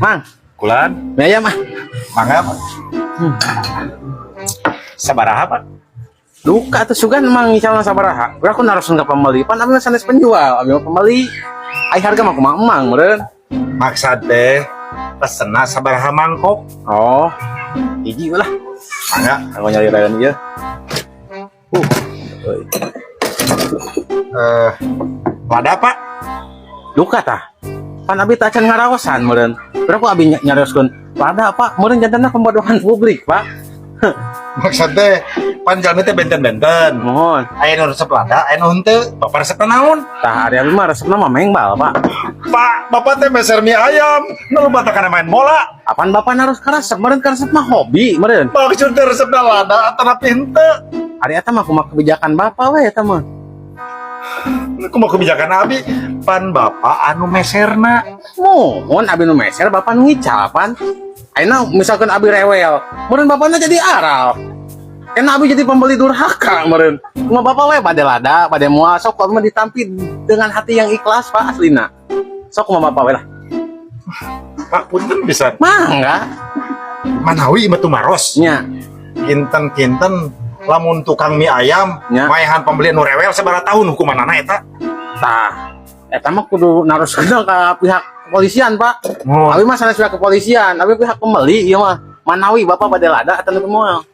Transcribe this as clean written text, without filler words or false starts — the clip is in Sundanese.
Mang, Kulan, mie ayam ah. Mangga, Pak. Sabaraha, Pak? Duka atuh sugan Mang misalnya sabaraha. Urang ku naroskeun ka pembeli, pan abi mah sanes penjual, abi mah pembeli. Ai harga mah kumaha Emang meureun. Maksad teh pesenna sabaraha mangkok? Oh, hiji lah. Mangga. Aku nyari rayon ieu. Euy. Eh, lada, Pak? Duka tah. Pan abi teh acan ngaraosan meureun. Urang ku abi nyarioskeun lada, Pak, meureun jantenna pembodohan publik, Pak. Maksud teh pan jalmi teh benten-benten. Mohon. Aya nu resep lada, aya nu henteu. Bapak resep naon? Tah, ari abi mah resepna mah mengbal, Pak. Pak, Bapak teh meser mie ayam, nu kana main bola. Apaan Bapak naros karesep? Meureun karesep mah hobi meureun. Maksud teh resepna lada atanapi henteu? Ari eta mah kumaha kebijakan Bapak we eta mah. Kumaha kebijakan abi? Pan Bapak anu meserna. Mohon, abi nu meser, Bapak nu ngical pan. Ayeuna misalkan abi rewel, meureun bapakna jadi aral. Kena abi jadi pembeli durhaka meureun. Kumaha Bapak we, bade lada, bade moal, sok abi mah ditampi dengan hati yang ikhlas, Pak, aslina. Sok kumaha Bapak we lah. Pak, punten bisa. Mangga. Manawi mah tumaros. Nya. Kinten-kinten lamun tukang mie ayam maehan pembeli nu rewel, sabaraha tahun hukumanana eta? Tah, eta mah kudu naroskeun ka pihak kepolisian, Pak. Oh. Abi mah sanes pihak kepolisian, abi pihak pembeli ieu mah. Manawi Bapak bade lada atau nu moal.